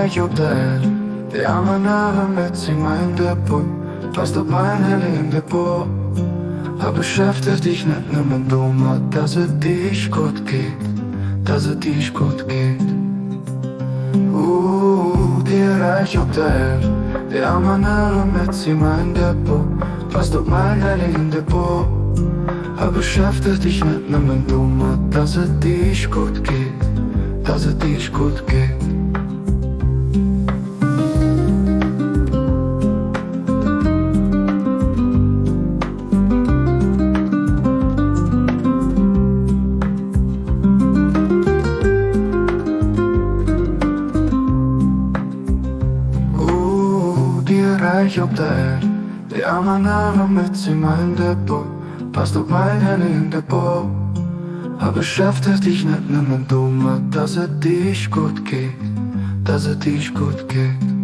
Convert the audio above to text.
Reich op der Erd, déi aner erëm si mein Depot, Passt op mein hellegen Depot. A beschäfteg dich net nëmmen domat, dass et dich gutt geet, dass et dich gutt geet. Ooh, déi Räich op der Erd, déi aner erëm si mein Depot, Passt op mein hellegen Depot. A beschäfteg dich net nëmmen domat, dass et dich gutt geet, dass et dich gutt geet. Ooh, déi Räich op der Erd, déi aner erëm si mein Depot, Passt op mein hellegen Depot. A beschäfteg dich net nëmmen domat, dass et dich gutt geet, dass et dich gutt geet.